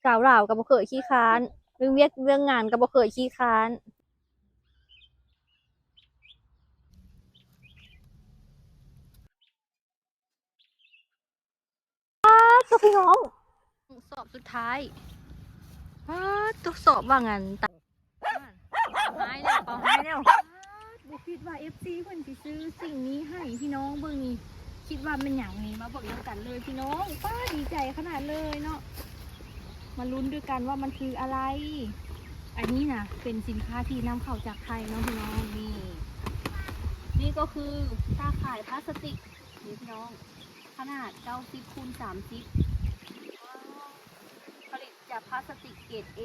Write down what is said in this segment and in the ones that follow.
ສາວລາວກໍບໍ່ເຄີຍຂີ້ຄ້ານ ເລື່ອງວຽກເລື່ອງງານກໍບໍ່ເຄີຍຂີ້ຄ້ານ. ປາດໂທ້ ພີ່ນ້ອງ ສອບສຸດທ້າຍ ປາດໂທ້ ສອບວ່າງອັນຕະ ເປົ່າຮ້າຍແລ້ວ ເປົ່າຮ້າຍແລ້ວ ປາດ ບໍ່ຄິດວ່າເອັຟຊີເພິ່ນຊິຊື້ສິ່ງນີ້ໃຫ້ພີ່ນ້ອງເບິ່ງນີ້ ຄິດວ່າແມ່ນຫຍັງນີ້ ມາເບິ່ງນຳກັນເລີຍພີ່ນ້ອງ ປາດ ດີໃຈຂະໜາດເລີຍເນາະ ມາລຸ້ນດ້ວຍກັນວ່າມັນຄືອະໄລ ອັນນີ້ນະເປັນສິນຄ້າທີ່ນຳເຂົ້າຈາກໄທເນາະພີ່ນ້ອງ ນີ້ ນີ້ກໍຄືຕາຂ່າຍພລາສຕິກ ນີ້ພີ່ນ້ອງ ຂະໜາດເກົ້າສິບຄູນສາມສິບ ຜະລິດຈາກພລາສຕິກເກຣດເອ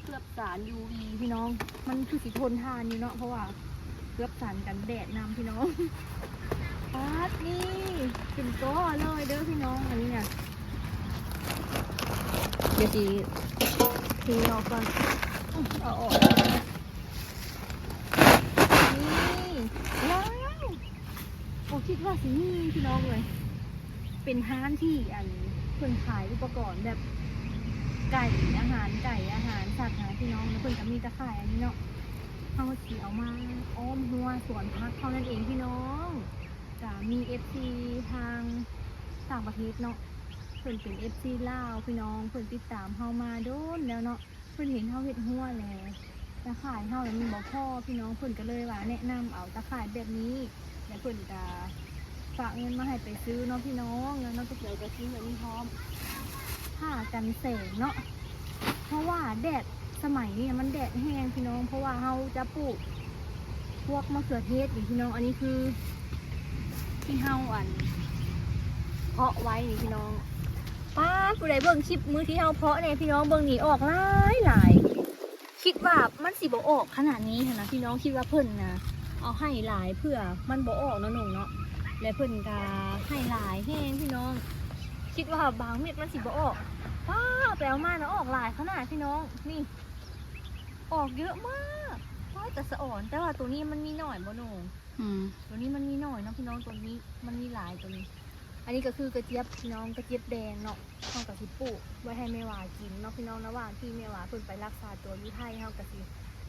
ເຄືອບສານຢູວີພີ່ນ້ອງ ມັນຄືຊິທົນທານຢູ່ເນາະ ເພາະວ່າເຄືອບສານກັນແດດນຳພີ່ນ້ອງ ປາດ ນີ້ເປັນກ້ອເລີຍເດີພີ່ນ້ອງ ອັນນີ້ນະ ດຽວຊິເທອອກກ່ອນ ເອົາອອກ ນີ້ ວ້າວ ບໍ່ຄິດວ່າຊິມີພີ່ນ້ອງເອີຍ ເປັນຮ້ານທີ່ ອັນ ເພິ່ນຂາຍອຸປະກອນແບບໄກ່ ອາຫານໄກ່ ອາຫານສັດນະພີ່ນ້ອງ ແລ້ວເພິ່ນກໍມີແຕ່ຂາຍອັນນີ້ເນາະ ເຮົາຊິເອົາມາອ້ອມຮົ້ວສວນຜັກເຮົານັ້ນເອງພີ່ນ້ອງ ກະມີເອັຟຊີທາງຕ່າງປະເທດເນາະ ເພິ່ນເປັນເອັຟຊີລາວພີ່ນ້ອງ ເພິ່ນຕິດຕາມເຮົາມາດົນແລ້ວເນາະ ເພິ່ນເຫັນເຮົາເຮັດຮົ້ວແລ້ວ ຕາຂ່າຍເຮົາລະມັນບໍ່ພໍພີ່ນ້ອງ ເພິ່ນກໍເລີຍວ່າແນະນຳເອົາຕາຂ່າຍແບບນີ້ ແລ້ວເພິ່ນກໍຝາກເງິນມາໃຫ້ໄປຊື້ເນາະພີ່ນ້ອງ ແລ້ວນ້ອງກະເກີຍກໍຊື້ອັນນີ້ພ້ອມ ຜ້າກັນແສງເນາະ ເພາະວ່າແດດສະໄໝນີ້ມັນແດດແຮງພີ່ນ້ອງ ເພາະວ່າເຮົາຈະປູກພວກມະເຂືອເທດນີ້ພີ່ນ້ອງ ອັນນີ້ຄື ທີ່ເຮົາ ອັນ ເພາະໄວ້ນີ້ພີ່ນ້ອງ ປາດ ຜູ້ໃດເບິ່ງຄລິບມື້ທີ່ເຮົາເພາະແດ່ພີ່ນ້ອງເບິ່ງນີ້ ອອກຫຼາຍໆ ຄິດວ່າມັນຊິບໍ່ອອກຂະໜາດນີ້ຫັ້ນນະພີ່ນ້ອງ ຄິດວ່າເພິ່ນນະເອົາໃຫ້ຫຼາຍເພື່ອມັນບໍ່ອອກເນາະນ້ອງເນາະ ແລະເພິ່ນກະໃຫ້ຫຼາຍແຮງພີ່ນ້ອງ ຄິດວ່າບາງເມັດມັນຊິບໍ່ອອກ ປາດ ເອົາໄປເອົາມານະອອກຫຼາຍຂະໜາດພີ່ນ້ອງ ນີ້ ອອກເຍອະມາກ ປາດ ຕາສະອອນ ແຕ່ວ່າໂຕນີ້ມັນມີໜ້ອຍບໍ່ນ້ອງ? ອືມ ໂຕນີ້ມັນມີໜ້ອຍເນາະພີ່ນ້ອງ ໂຕນີ້ມັນມີຫຼາຍໂຕນີ້ ອັນນີ້ກໍຄືກະຈຽບພີ່ນ້ອງ ກະຈຽບແດງເນາະ ເຮົາກໍຊິປູກໄວ້ໃຫ້ແມ່ຫວາກິນເນາະພີ່ນ້ອງ ລະຫວ່າງທີ່ແມ່ຫວາເພິ່ນໄປຮັກສາຕົວຢູ່ໄທ ເຮົາກໍຊິ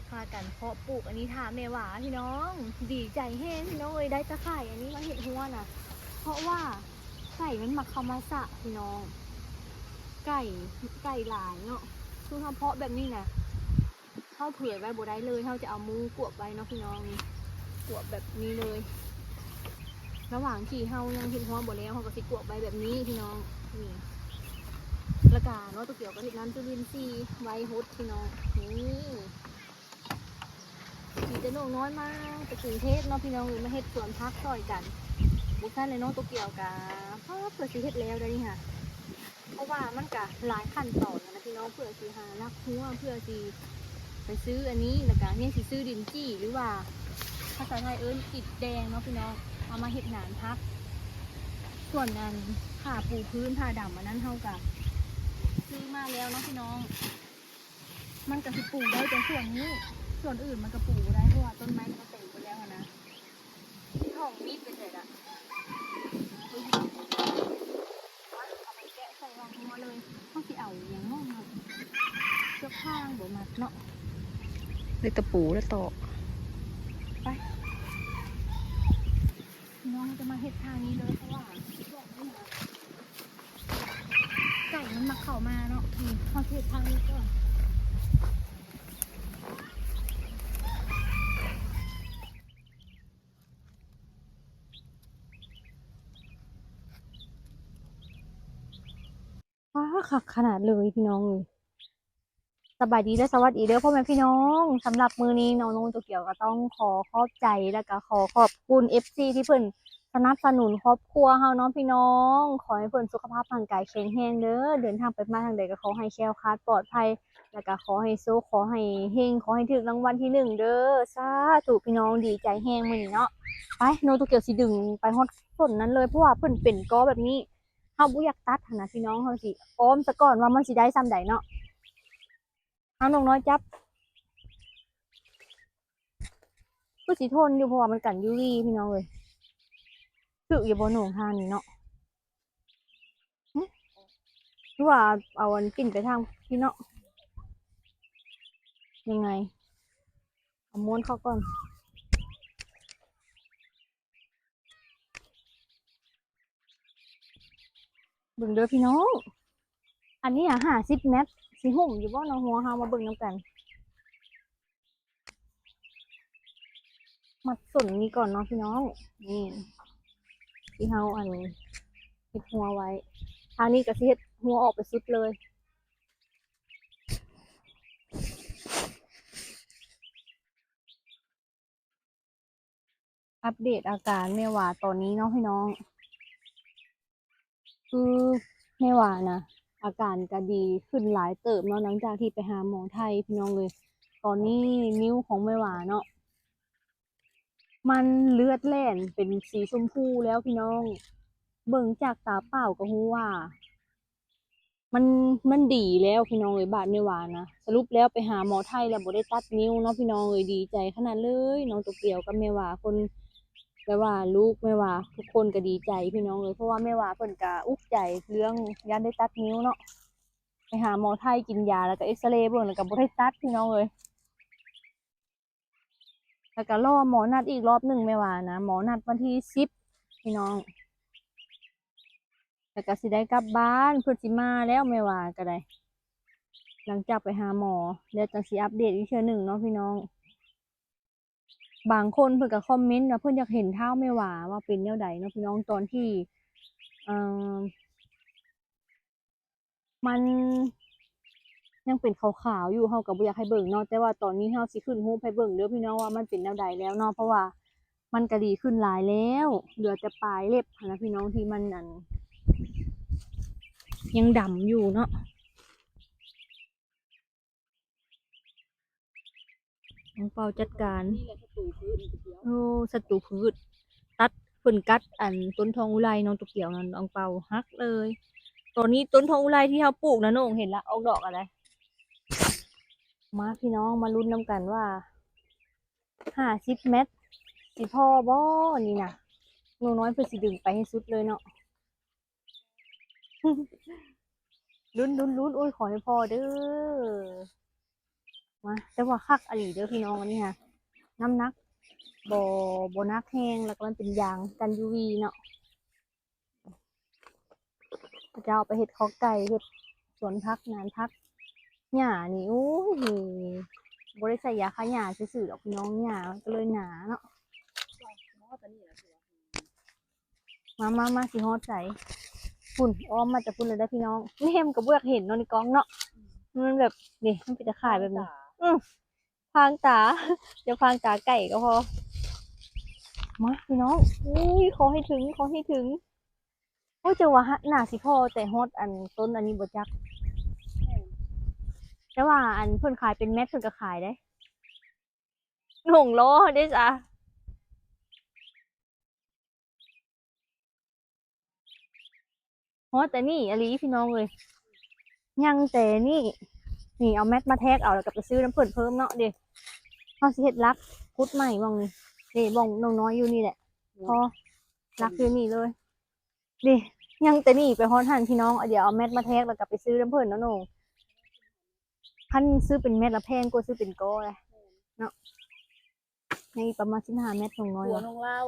ພາກັນເພາະປູກອັນນີ້ຖ້າແມ່ຫວາພີ່ນ້ອງ ດີໃຈແຮງພີ່ນ້ອງເອີຍ ໄດ້ຕາຂ່າຍອັນນີ້ມາເຮັດຮົ້ວນະ ເພາະວ່າໄກ່ມັນມັກເຂົ້າມາຊະພີ່ນ້ອງ ໄກ່ ໄກ່ຫຼາຍເນາະ ຄືເຮົາເພາະແບບນີ້ນະ ເຮົາເຜືອຍໄວ້ບໍ່ໄດ້ເລີຍ ເຮົາຈະເອົາມຸ້ງກວບໄວ້ເນາະພີ່ນ້ອງ ນີ້ ກວບແບບນີ້ເລີຍ ລະຫວ່າງທີ່ເຮົາຍັງເຮັດຮົ້ວບໍ່ແລ້ວ ເຮົາກໍຊິກວບໄວ້ແບບນີ້ພີ່ນ້ອງ ນີ້ ລະກະເນາະ ໂຕກຽວກໍເຮັດນ້ຳຈຸລິນຊີໄວ້ຫົດພີ່ນ້ອງ ນີ້ ມີແຕ່ນ້ອງນ້ອຍມາແຕ່ກຸງເທບເນາະພີ່ນ້ອງເອີຍ ມາເຮັດສວນຜັກຊ່ອຍກັນ ບໍ່ຊັ້ນແລ້ວນ້ອງໂຕກຽວກະ ເພື່ອຊິເຮັດແລ້ວໄດ໋ນີ້ຫະ ເພາະວ່າມັນກະຫຼາຍຂັ້ນຕອນຫັ້ນນະພີ່ນ້ອງ ເພື່ອຊິຫາລັກຮົ້ວ ເພື່ອຊິໄປຊື້ອັນນີ້ ລະກະຍັງຊິຊື້ດິນຈີ່ ຫຼືວ່າພາສາໄທເອີ້ນອິດແດງເນາະພີ່ນ້ອງ ເອົາມາເຮັດໜານຜັກ ສ່ວນອັນຜ້າປູພື້ນ ຜ້າດຳອັນນັ້ນເຮົາກະຊື້ມາແລ້ວເນາະພີ່ນ້ອງ ມັນກະຊິປູໄດ້ແຕ່ສ່ວນນີ້ ສ່ວນອື່ນມັນກະປູບໍ່ໄດ້ ເພາະວ່າຕົ້ນໄມ້ມັນກະເຕັມໄປແລ້ວຫັ້ນນະ. ຫ້ອງມີດໄປໃສລະ? ເອົາໄປແກະໃສ່ຮ່ອງຫົວເລີຍ. ເຮົາຊິເອົາຫຍັງເນາະ ເຊືອກຟາງບໍ່ມັດເນາະ ແລ້ວກະປູແລ້ວຕອກ. ໄປ ນ້ອງຈະມາເຮັດທ່ານີ້ເລີຍ ເພາະວ່າ ໄກ່ມັນມັກເຂົ້າມາເນາະ. ນີ້ ເຮົາເຮັດທາງນີ້ກ່ອນ. ວ້າ ຄັກຂະໜາດເລີຍພີ່ນ້ອງເອີຍ. ສະບາຍດີ ແລະ ສະຫວັດດີເດີພໍ່ແມ່ພີ່ນ້ອງ. ສຳລັບມື້ນີ້ນ້ອງນຸ່ງໂຕກຽວກໍຕ້ອງຂໍຂອບໃຈ ແລະ ກໍຂໍຂອບຄຸນເອັຟຊີທີ່ເພິ່ນສະໜັບສະໜູນຄອບຄົວເຮົາເນາະພີ່ນ້ອງ. ຂໍໃຫ້ເພິ່ນສຸຂະພາບຮ່າງກາຍແຂງແຮງເດີ. ເດີນທາງໄປມາທາງໃດກໍຂໍໃຫ້ແຄ້ວຄາດປອດໄພ ແລ້ວກໍຂໍໃຫ້ໂຊກ ຂໍໃຫ້ເຮັງ ຂໍໃຫ້ຖືກລາງວັນທີໜຶ່ງເດີ. ສາທຸ ພີ່ນ້ອງ ດີໃຈແຮງມື້ນີ້ເນາະ. ໄປ ໂນໂຕກຽວຊິດຶງໄປຮອດຕົ້ນນັ້ນເລີຍ ເພາະວ່າເພິ່ນເປັນກໍແບບນີ້ ເຮົາບໍ່ຢາກຕັດຫັ້ນນະພີ່ນ້ອງ. ເຮົາຊິອ້ອມສະກ່ອນວ່າມັນຊິໄດ້ຊ່ຳໃດເນາະ. ເອົາ ນົກນ້ອຍຈັບ. ຄືຊິທົນຢູ່ ເພາະວ່າມັນກັນຢູວີພີ່ນ້ອງເອີຍ. ຖືກຢູ່ບໍ່ໜູ ທ່ານີ້ເນາະ? ຫຶ? ຄືວ່າເອົາອັນປິ່ນໄປທາງພີ້ເນາະ. ຍັງໄງ ເອົາມ້ວນເຂົ້າກ່ອນ. ເບິ່ງເດີພີ່ນ້ອງ ອັນນີ້ຫາ ຫ້າສິບແມັດ ຊິຫຸ້ມຢູ່ບໍ່ເນາະ? ຫົວເຮົາມາເບິ່ງນຳກັນ. ມັດສົ້ນນີ້ກ່ອນເນາະພີ່ນ້ອງ. ນີ້ ທີ່ເຮົາອັນເຮັດຫົວໄວ້ ທາງນີ້ກໍຊິເຮັດຫົວອອກໄປສຸດເລີຍ. ອັບເດດອາການແມ່ຫວາຕອນນີ້ເນາະພີ່ນ້ອງ ຄືແມ່ຫວານະ ອາການກະດີຂຶ້ນຫຼາຍເຕີບເນາະ ຫຼັງຈາກທີ່ໄປຫາໝໍໄທພີ່ນ້ອງເອີຍ. ຕອນນີ້ນິ້ວຂອງແມ່ຫວາເນາະ ມັນເລືອດແລ່ນເປັນສີຊົມພູແລ້ວພີ່ນ້ອງ ເບິ່ງຈາກຕາເປົ່າກໍຮູ້ວ່າ ມັນ ມັນດີແລ້ວພີ່ນ້ອງເອີຍ. ບາດແມ່ຫວານະ ສະຫຼຸບແລ້ວໄປຫາໝໍໄທແລ້ວບໍ່ໄດ້ຕັດນິ້ວເນາະພີ່ນ້ອງເອີຍ. ດີໃຈຂະໜາດເລີຍ ນ້ອງໂຕກຽວກັບແມ່ຫວາ ຄົນ ແບບວ່າລູກແມ່ຫວາທຸກຄົນກໍດີໃຈພີ່ນ້ອງເອີຍ ເພາະວ່າແມ່ຫວາເພິ່ນກໍອຸກໃຈເລື່ອງຢ້ານໄດ້ຕັດນິ້ວເນາະ. ໄປຫາໝໍໄທກິນຢາ ແລ້ວກໍເອັກຊະເລເບິ່ງ ແລ້ວກໍບໍ່ໄດ້ຕັດພີ່ນ້ອງເອີຍ. ແລ້ວກໍລໍໝໍນັດອີກລອບໜຶ່ງແມ່ຫວານະ ໝໍນັດວັນທີສິບພີ່ນ້ອງ ແລ້ວກໍຊິໄດ້ກັບບ້ານ ເພິ່ນຊິມາແລ້ວແມ່ຫວາກໍໄດ້ ຫຼັງຈາກໄປຫາໝໍ ແລ້ວຈັ່ງຊິອັບເດດອີກເທື່ອໜຶ່ງເນາະພີ່ນ້ອງ. ບາງຄົນເພິ່ນກໍຄອມເມັນວ່າເພິ່ນຢາກເຫັນທ້າວແມ່ຫວາວ່າເປັນແນວໃດເນາະພີ່ນ້ອງ ຕອນທີ່ ເອີ ມັນຍັງເປັນຂາວໆຢູ່ ເຮົາກໍບໍ່ຢາກໃຫ້ເບິ່ງເນາະ ແຕ່ວ່າຕອນນີ້ເຮົາຊິຂຶ້ນຮູບໃຫ້ເບິ່ງເດີພີ່ນ້ອງວ່າມັນເປັນແນວໃດແລ້ວເນາະ ເພາະວ່າມັນກໍດີຂຶ້ນຫຼາຍແລ້ວ ເຫຼືອແຕ່ປາຍເລັບຫັ້ນນະພີ່ນ້ອງ ທີ່ມັນ ອັນ ຍັງດຳຢູ່ເນາະ. ອັງເປົາຈັດການ ນີ້ແຫຼະສັດຕູພືດ ໂອ້ ສັດຕູພືດ ຕັດ ເພິ່ນກັດອັນຕົ້ນທອງອຸໄລນ້ອງໂຕກຽວນັ້ນ ອັງເປົາຫັກເລີຍ. ຕອນນີ້ຕົ້ນທອງອຸໄລທີ່ເຮົາປູກນະໂໜ່ງ ເຫັນລະ ອອກດອກລະໄດ໋. ມາພີ່ນ້ອງ ມາລຸ້ນນຳກັນວ່າ ຫ້າສິບແມັດ ຊິພໍ້ບໍ່ນີ້ນະ. ໜູນ້ອຍເພິ່ນຊິດຶງໄປໃຫ້ສຸດເລີຍເນາະ. ລຸ້ນໆໆ ໂອ້ຍ ຂໍໃຫ້ພໍ້ເດີ. ມາ ແຕ່ວ່າຄັກອີ່ຫຼີເດີພີ່ນ້ອງ ອັນນີ້ຫະ ນ້ຳໜັກບໍ່ ບໍ່ໜັກແຮງ ແລ້ວກໍມັນເປັນຢາງກັນ ຢູວີ ເນາະ. ເຂົາເຈົ້າເອົາໄປເຮັດຄອກໄກ່ ເຮັດສວນຜັກ ນານຜັກ. ຫຍ້ານີ້ ໂອ້ຍ ບໍ່ໄດ້ໃສ່ຢາຂ້າຫຍ້າຊື່ໆດອກພີ່ນ້ອງ ຫຍ້າມັນກໍເລີຍໜາເນາະ. ມາ ມາ ມາ ຊິຮອດໃສ ພຸ້ນ ອ້ອມມາຈາກພຸ້ນແລ້ວເດີພີ່ນ້ອງ. ແນມກໍບໍ່ຢາກເຫັນເນາະໃນກ້ອງເນາະ ມັນແບບ ນີ້ ມັນເປັນຕາຂ່າຍແບບນີ້ ອື ພາງຕາ ຢ່າພາງຕາໄກ່ກໍພໍ. ມາພີ່ນ້ອງ ອຸ້ຍ ຂໍໃຫ້ເຖິງ ຂໍໃຫ້ເຖິງ. ໂອ້ຍ ຈັ່ງວ່າໜ້າຊິພໍ້ແຕ່ຮອດອັນຕົ້ນອັນນີ້ບໍ່ຈັກ ແຕ່ວ່າອັນເພິ່ນຂາຍເປັນແມັດເພິ່ນກໍຂາຍເດ້. ໜົງລໍ້ເດ້ສະ ຮອດແຕ່ນີ້ອີ່ຫຼີພີ່ນ້ອງເອີຍ ຍັງແຕ່ນີ້. ນີ້ເອົາແມັດມາແທກເອົາ ແລ້ວກໍໄປຊື້ນຳເພິ່ນເພີ່ມເນາະ. ເດ້ ເຮົາຊິເຮັດຫຼັກຂຸດໃໝ່ໝ່ອງນີ້ ເດ້ ບ່ອນໜົງນ້ອຍຢູ່ນີ້ແຫຼະ ພໍຫຼັກຢູ່ນີ້ເລີຍ. ນີ້ ຍັງແຕ່ນີ້ໄປຮອດຫັ້ນພີ່ນ້ອງ ດຽວເອົາແມັດມາແທກ ແລ້ວກໍໄປຊື້ນຳເພິ່ນເນາະໜູ. ຄັນຊື້ເປັນແມັດລະແພງກວ່າຊື້ເປັນກໍເດ້ເນາະ. ຍັງອີກປະມານສິບຫ້າແມັດ ໜົງນ້ອຍ ຕົວ ວ່າ ໜົງລາວ.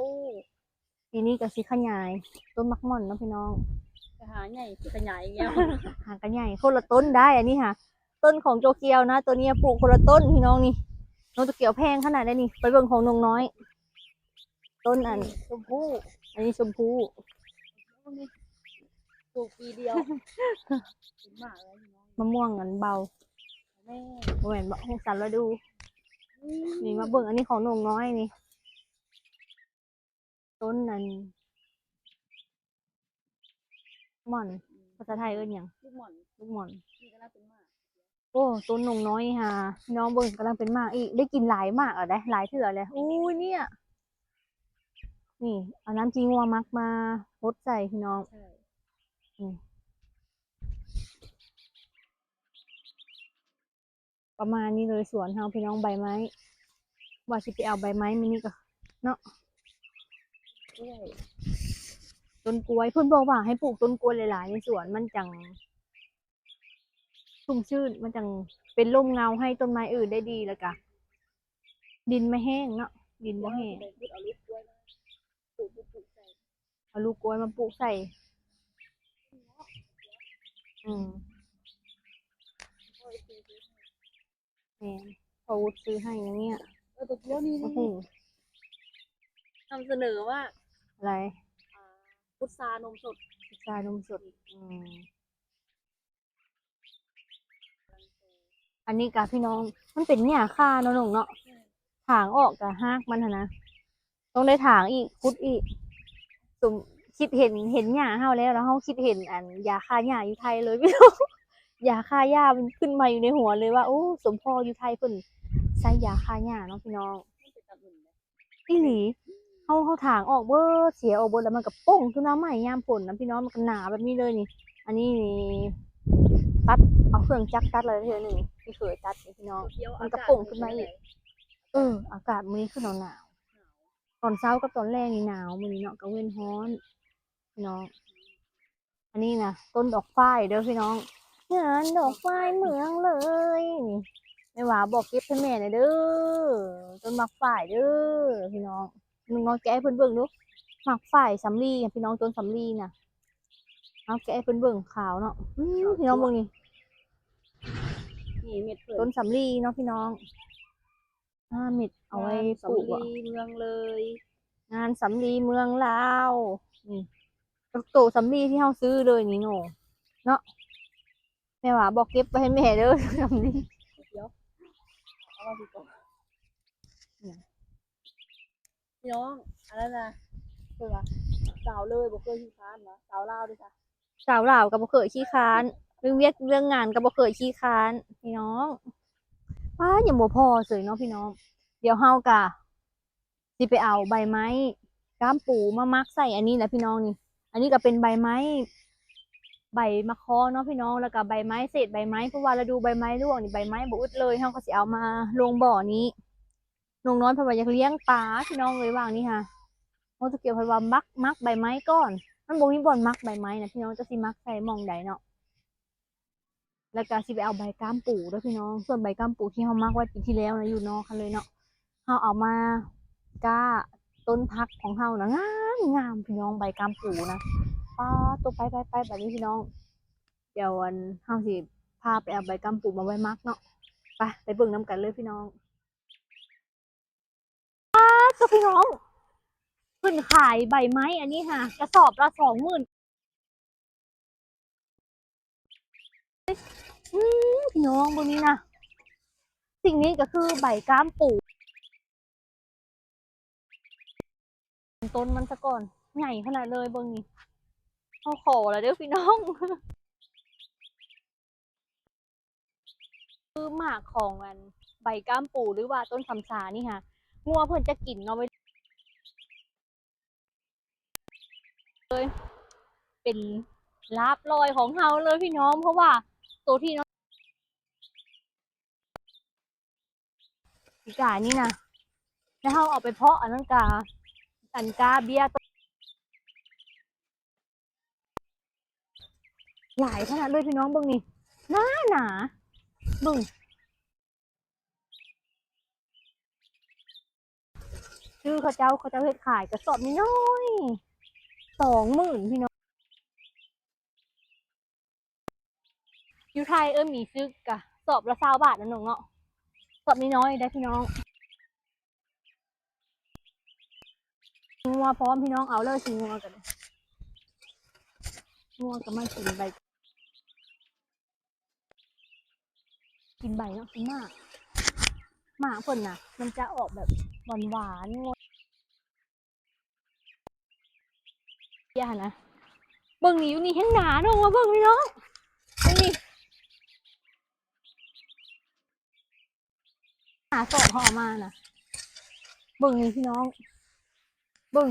ປີນີ້ກໍຊິຂະຫຍາຍຕົ້ນໝາກໝອນເນາະພີ່ນ້ອງ ໄປຫາໃຫຍ່ ຊິຂະຫຍາຍອີກແລ້ວ ຫາກໍໃຫຍ່ ຄົນລະຕົ້ນໄດ໋. ອັນນີ້ຫາ ຕົ້ນຂອງໂຕກຽວນະ ໂຕນີ້ປູກຄົນລະຕົ້ນພີ່ນ້ອງ. ນີ້ ນ້ອງໂຕກຽວແພງຂະໜາດໃດນີ້ ໄປເບິ່ງຂອງໜົງນ້ອຍ. ຕົ້ນອັນ ນີ້ ຊົມພູ ອັນນີ້ຊົມພູ ນີ້ ປູກປີດຽວ ເປັນໝາກແລ້ວພີ່ນ້ອງ. ມະມ່ວງອັນເບົາ ແມ່ນ ບໍ່ແມ່ນບໍ່ ຂອງສັນລະດູ. ອືມ ນີ້ມາເບິ່ງ ອັນນີ້ຂອງໜົງນ້ອຍນີ້ ຕົ້ນອັນ ໝ່ອນ ອືມ ພາສາໄທເອີ້ນຫຍັງ? ລູກໝ່ອນ ລູກໝ່ອນ ນີ້ກຳລັງເປັນໝາກ. ໂອ້ ຕົ້ນໜົງນ້ອຍຫາ ພີ່ນ້ອງເບິ່ງ ກຳລັງເປັນໝາກອີກ ໄດ້ກິນຫຼາຍໝາກແລ້ວເດ້ ຫຼາຍເທື່ອແລ້ວ. ອູ້ຍ ເນຍ ນີ້ ເອົານ້ຳຂີ້ງົວໝັກມາຫົດໃສ່ພີ່ນ້ອງ. ໃຊ່ ນີ້ ປະມານນີ້ເລີຍສວນເຮົາພີ່ນ້ອງ. ໃບໄມ້ ວ່າຊິໄປເອົາໃບໄມ້ມື້ນີ້ກໍເນາະ. ກ້ວຍ ຕົ້ນກ້ວຍ ເພິ່ນບອກວ່າໃຫ້ປູກຕົ້ນກ້ວຍຫຼາຍໆໃນສວນ ມັນຈັ່ງ ຊຸ່ມຊື່ນ ມັນຈັ່ງເປັນຮົ່ມເງົາໃຫ້ຕົ້ນໄມ້ອື່ນໄດ້ດີ ແລ້ວກະດິນບໍ່ແຫ້ງເນາະ ດິນບໍ່ແຫ້ງ. ເອົາລູກກ້ວຍມາປູກໃສ່. ອືມ ແມ່ນ ພໍ່ວຸດຊື້ໃຫ້ຫຍັງນີ້. ເອີ ຕົວດຽວນີ້ ໂອ້ໂຫ ນຳສະເໜີວ່າ ອະໄລ? ອ່າ ພຸດຊານົມສົດ ພຸດຊານົມສົດ. ອືມ ອັນນີ້ກະພີ່ນ້ອງ ມັນເປັນຫຍ້າຄ່າເນາະນ້ອງເນາະ. ຖາງອອກກະຮາກມັນຫັ້ນນະ ຕ້ອງໄດ້ຖາງອີກ ຂຸດອີກ. ສົມ ຄິດເຫັນ ເຫັນຫຍ້າເຮົາແລ້ວ ແລ້ວເຮົາຄິດເຫັນອັນຢາຂ້າຫຍ້າຢູ່ໄທເລີຍພີ່ນ້ອງ. ຢາຂ້າຫຍ້າມັນຂຶ້ນມາຢູ່ໃນຫົວເລີຍວ່າ ໂອ້ ສົມພໍຢູ່ໄທເພິ່ນໃຊ້ຢາຂ້າຫຍ້າເນາະພີ່ນ້ອງ. ອີ່ຫຼີ ເຮົາ ເຮົາຖາງອອກເບິດ ເສຍອອກເບິດ ແລ້ວມັນກະປົ່ງຂຶ້ນມາໃໝ່ຍາມຝົນນະພີ່ນ້ອງ ມັນກະໜາແບບນີ້ເລີຍນີ້. ອັນນີ້ນີ້ ຕັດເອົາເຄື່ອງຈັກຕັດແລ້ວເທື່ອໜຶ່ງ ທີ່ເຄີຍຕັດນີ້ພີ່ນ້ອງ ມັນກະປົ່ງຂຶ້ນມາອີກ. ເອີ ອາກາດມື້ນີ້ຄືໜາວໆ ຕອນເຊົ້າກັບຕອນແລງນີ້ໜາວ ມື້ນີ້ເນາະ ກາງເວັນຮ້ອນພີ່ນ້ອງ. ອັນນີ້ນະ ຕົ້ນດອກຝ້າຍເດີພີ່ນ້ອງ ງານດອກຝ້າຍເມືອງເລີຍນີ້. ແມ່ຫວາບອກເກັບໃຫ້ແມ່ແດ່ເດີ ຕົ້ນໝາກຝ້າຍເດີພີ່ນ້ອງ. ນ້ອງແກະໃຫ້ເພິ່ນເບິ່ງດູ ໝາກຝ້າຍສຳລີພີ່ນ້ອງ ຕົ້ນສຳລີນະ. ເອົາແກະໃຫ້ເພິ່ນເບິ່ງ ຂາວເນາະ. ອືມ ຂາວ ພີ່ນ້ອງເບິ່ງນີ້ ນີ້ເມັດເພິ່ນ ຕົ້ນສຳລີເນາະພີ່ນ້ອງ. ຫ້າເມັດ ເອົາໄວ້ປູກ ງານສຳລີເມືອງເລີຍ ງານສຳລີເມືອງລາວ. ນີ້ ໂຕສຳລີທີ່ເຮົາຊື້ເລີຍນີ້ໂນ ເນາະ. ແມ່ຫວາບອກເກັບໄວ້ໃຫ້ແມ່ເດີ ສຳລີ. ດຽວ ເອົາມາຊິກ່ອນ ພີ່ນ້ອງ. ອັນນັ້ນນະ ເພິ່ນວ່າ ສາວເລີຍບໍ່ເຄີຍຂີ້ຄ້ານຫວາ ສາວລາວເດ້ຊະ ສາວລາວກະບໍ່ເຄີຍຂີ້ຄ້ານ ເລື່ອງວຽກເລື່ອງງານກະບໍ່ເຄີຍຂີ້ຄ້ານພີ່ນ້ອງ. ປ້າ ຍັງບໍ່ພໍເສີຍເນາະພີ່ນ້ອງ. ດຽວເຮົາກະຊິໄປເອົາໃບໄມ້ກ້າມປູມາໝັກໃສ່ອັນນີ້ແຫຼະພີ່ນ້ອງນີ້. ອັນນີ້ກະເປັນໃບໄມ້ ໃບໝາກຄໍ່ເນາະພີ່ນ້ອງ ແລ້ວກະໃບໄມ້ ເສດໃບໄມ້ ເພາະວ່າລະດູໃບໄມ້ຮ່ວງນີ້ ໃບໄມ້ບໍ່ອຶດເລີຍ. ເຮົາກະຊິເອົາມາລົງບໍ່ນີ້. ນ້ອງນ້ອຍເພິ່ນວ່າຢາກລ້ຽງປາພີ່ນ້ອງເອີຍ ວ່າງນີ້ຫາ. ນ້ອງຕະກຽວເພິ່ນວ່າໝັກ ໝັກໃບໄມ້ກ່ອນ ມັນບໍ່ມີບ່ອນໝັກໃບໄມ້ນະພີ່ນ້ອງ ຈະຊິໝັກໃສ່ໝ່ອງໃດເນາະ. ແລ້ວກະຊິໄປເອົາໃບກ້າມປູເດີພີ່ນ້ອງ. ສ່ວນໃບກ້າມປູທີ່ເຮົາໝັກໄວ້ປີທີ່ແລ້ວນະ ຢູ່ນອກຫັ້ນເລີຍເນາະ ເຮົາເອົາມາກ້າຕົ້ນຜັກຂອງເຮົານະ ງາມໆ ພີ່ນ້ອງ ໃບກ້າມປູນະ. ປາດໂຕ ໄປໆໆ ບາດນີ້ພີ່ນ້ອງ ດຽວອັນ ເຮົາຊິພາໄປເອົາໃບກ້າມປູມາໄວ້ໝັກເນາະ. ໄປ ໄປເບິ່ງນຳກັນເລີຍພີ່ນ້ອງ. ປາດໂຕ ພີ່ນ້ອງ ເພິ່ນຂາຍໃບໄມ້ອັນນີ້ຫາ ກະສອບລະສອງໝື່ນ. ອືມ ພີ່ນ້ອງເບິ່ງນີ້ນະ ສິ່ງນີ້ກະຄືໃບກ້າມປູ. ຕົ້ນມັນສະກ່ອນ ໃຫຍ່ຂະໜາດເລີຍ ເບິ່ງນີ້ ເຮົາຂໍລະເດີພີ່ນ້ອງ. ຄືໝາກຂອງອັນໃບກ້າມປູ ຫຼືວ່າຕົ້ນຄຳຊານີ້ຫາ ງົວເພິ່ນຈະກິນເນາະ ເລີຍ ເປັນລາບລອຍຂອງເຮົາເລີຍພີ່ນ້ອງ ເພາະວ່າໂຕທີ່ນ້ອງ ປີກາຍນີ້ນະ ແລ້ວເຮົາເອົາໄປເພາະອັນນັ້ນກະ ອັນກາເບ້ຍ ຫຼາຍຂະໜາດເລີຍພີ່ນ້ອງ ເບິ່ງນີ້ ໜາໆ ເບິ່ງ ຄືເຂົາເຈົ້າ ເຂົາເຈົ້າເຮັດຂາຍກະສອບນ້ອຍໆ ສອງໝື່ນພີ່ນ້ອງ. ຢູ່ໄທເອີ້ນໝີຊຶກກະສອບລະຊາວບາດນະນ້ອງເນາະ ສອບນ້ອຍໆ ໄດ໋ພີ່ນ້ອງ. ງົວພ້ອມພີ່ນ້ອງ ເອົາເລີຍຂີ້ງົວກະ ງົວກະມາກິນໃບ ກິນໃບເນາະ ກິນໝາກ ໝາກເພິ່ນນະ ມັນຈະອອກແບບຫວານໆ ງົວ ເດຍຫັ້ນນະ ເບິ່ງນີ້ ຢູ່ນີ້ແຮງໜານ້ອງ ມາເບິ່ງພີ່ນ້ອງ ເບິ່ງນີ້ ຫາສອບເຮົາເອົາມານະ ເບິ່ງນີ້ພີ່ນ້ອງ ເບິ່ງ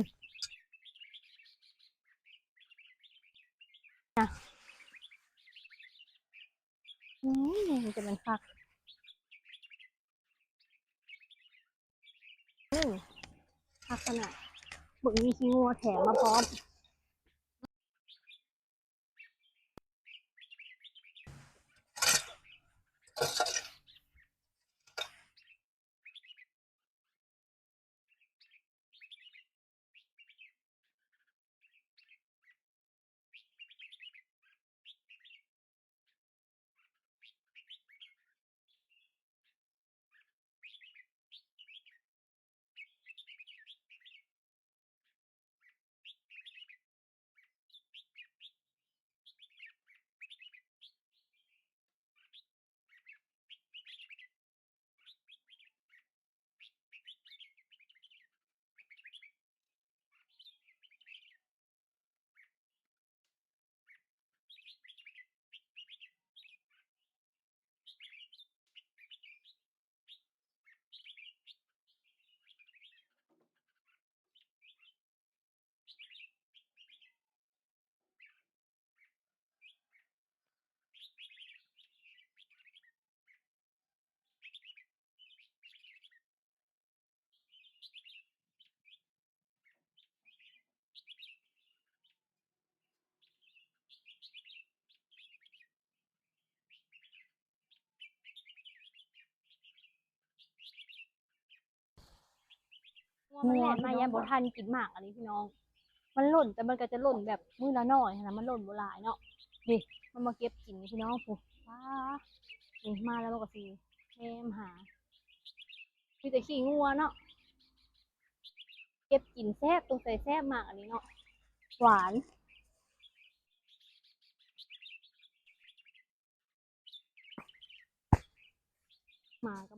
ນະ ອືມ ຈະແມ່ນຄັກ ອືມ ຄັກຂະໜາດ ເບິ່ງມີຂີ້ງົວແຖມມາພ້ອມ. งัວ งัว มันแล่นมา พี่น้อง ย่านบ่ทันกินหมากอันนี้พี่น้อง มันหล่น แต่มันก็จะหล่นแบบมื้อละหน่อยหั้นนะ มันหล่นบ่หลายเนาะ นี่ มันมาเก็บกินนี่พี่น้อง โอ้ ป๊า นี่มาแล้วมันก็สิแนมหา มีแต่ขี้งัวเนาะ เก็บกินแซ่บ สงสัยแซ่บหมากอันนี้เนาะ หวาน หมาก็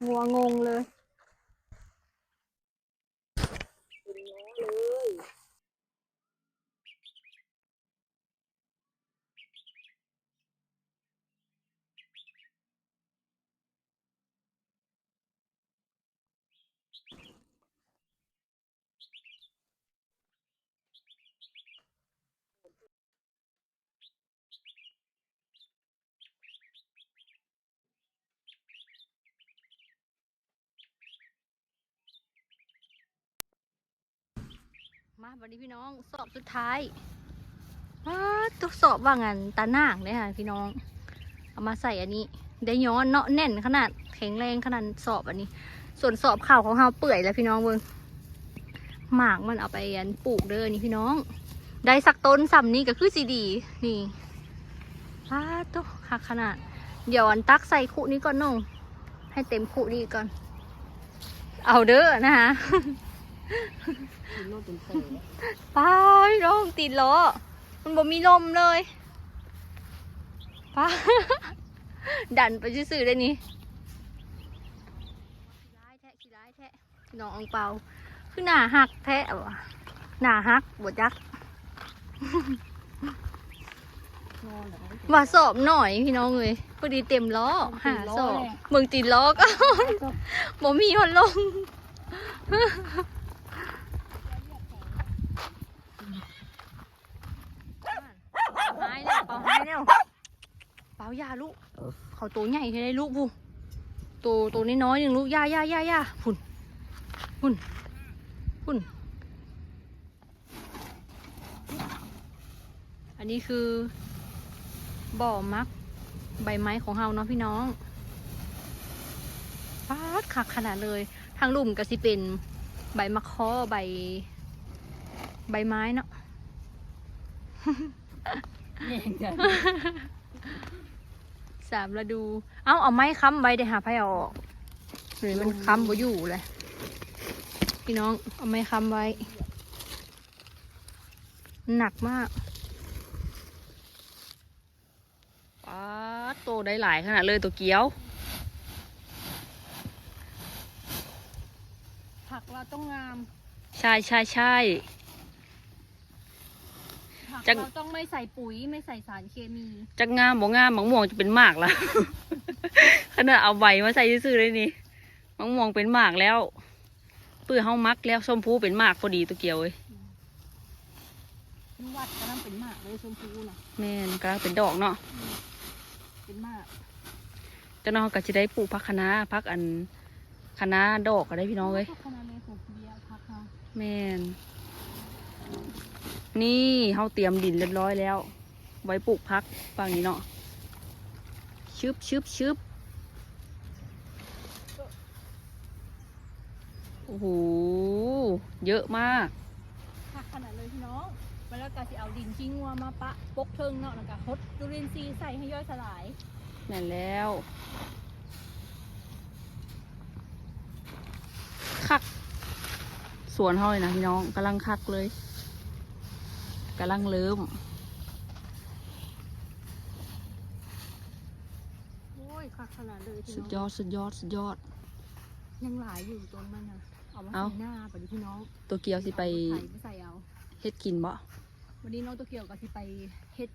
งัวงงเลย มาบัดนี้พี่น้อง สอบสุดท้าย ป๊าด ทดสอบว่างันตาหน่างเด้ค่ะพี่น้อง เอามาใส่อันนี้ ได้ย้อนเนาะ แน่นขนาด แข็งแรงขนาด สอบอันนี้ ส่วนสอบข้าวของเฮาเปื่อยแล้วพี่น้องเบิ่ง หมากมันเอาไปอันปลูกเด้อนี่พี่น้อง ได้สักต้นส่ำนี้ก็คือสิดี นี่ ป๊าดโต คักขนาด เดี๋ยวอันตักใส่คุนี้ก่อนน้อง ให้เต็มคุนี้ก่อน เอาเด้อนะคะ ป๊าด พี่น้อง ติดล้อ มันบ่มีลมเลย ป๊าด ดันไปซื่อๆ ได้นี่ ขี้ร้ายแท้ ขี้ร้ายแท้ น้องอองเปา คือหน้าฮักแท้วะ หน้าฮักบ่จัก ว่าสอบหน่อยพี่น้องเอ้ย พอดีเต็มล้อ เต็มล้อ ห้าสอบ เลย เบิ่งตีนล้อก็ บ่มีฮอดลง หายแล้ว เปาหายแล้ว เปาอย่าลูก เขาโตใหญ่แท้ลูก ผู้ โต โตน้อยๆ หนึ่งลูก อย่า อย่า อย่า อย่า พุ่น พุ่น พุ่น อันนี้คือบ่อหมักใบไม้ของเฮาเนาะพี่น้อง ป๊าด คักขนาดเลย ทางลุ่มก็สิเป็นใบมะเคาะ ใบ ใบไม้เนาะ แย่งกัน สามฤดู เอ้า เอาไม้ค้ำไว้เด้ หาไผเอาออก นี่มันค้ำบ่อยู่เลย พี่น้อง เอาไม้ค้ำไว้ หนักมาก ป๊าด โตได้หลายขนาดเลย โตเกียว ผักเราต้องงาม ใช่ ใช่ ใช่ ผัก จัก เราต้องไม่ใส่ปุ๋ย ไม่ใส่สารเคมี จักงามบ่งาม มะม่วงจะเป็นหมากละ ขนาดเอาใบมาใส่ซื่อๆ เลยนี่ มะม่วงเป็นหมากแล้ว เปื้อเฮามักแล้ว ชมพูเป็นหมากพอดี โตเกียวเอ้ย อืม มันวัดกำลังเป็นหมากเลย ชมพูน่ะ ແມ່ນ ກຳລັງເປັນດອກເນາະ ເປັນໝາກ. ຈັກໜ່ອຍເຮົາກໍຊິໄດ້ປູກຜັກຄະນ້າ ຜັກອັນຄະນ້າດອກກໍໄດ້ພີ່ນ້ອງເອີຍ. ຜັກຄະນ້າແມ່ ປູກເບ້ຍຜັກເຮົາ. ແມ່ນ ນີ້ເຮົາຕຽມດິນຮຽບຮ້ອຍແລ້ວ ໄວ້ປູກຜັກຝັ່ງນີ້ເນາະ. ຊຶບ ຊຶບ ຊຶບ. ໂອ້ໂຫ ເຍອະມາກ ຄັກຂະໜາດເລີຍພີ່ນ້ອງ. ແລ້ວກໍຊິເອົາດິນຂີ້ງົວມາປະປົກເທິງເນາະ ແລ້ວກໍຫົດຈຸລິນຊີໃສ່ໃຫ້ຍ່ອຍສະຫຼາຍ. ແມ່ນແລ້ວ ຄັກ ສວນເຮົານີ້ນະພີ່ນ້ອງ ກຳລັງຄັກເລີຍ ກຳລັງເລີ່ມ. ໂອ້ຍ ຄັກຂະໜາດເລີຍພີ່ນ້ອງ ສຸດຍອດ ສຸດຍອດ ສຸດຍອດ. ຍັງຫຼາຍຢູ່ຕົ້ນມັນນະ ເອົາມາ ເອົ້າ ໃສ່ໜ້າບັດນີ້ພີ່ນ້ອງ. ໂຕກຽວຊິໄປ ເອົາລົດໄຖໄປໃສ່ເອົາ ເຮັດກິນບໍ? ວັນນີ້ນ້ອງໂຕກຽວກໍຊິໄປເຮັດ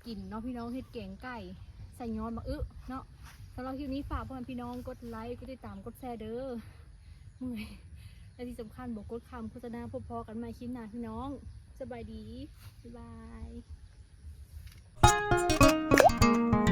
ກິນເນາະພີ່ນ້ອງ ເຮັດແກງໄກ່ໃສ່ຍອດໝາກອຶເນາະ. ສຳລັບຄລິບນີ້ຝາກພໍ່ແມ່ພີ່ນ້ອງກົດໄລ ກົດຕິດຕາມ ກົດແຊເດີ ເມື່ອຍ ແລະທີ່ສຳຄັນບໍ່ກົດຄຳໂຄສະນາ. ພົບພໍ້ກັນໃໝ່ຄລິບໜ້າພີ່ນ້ອງ ສະບາຍດີ ບາຍບາຍ.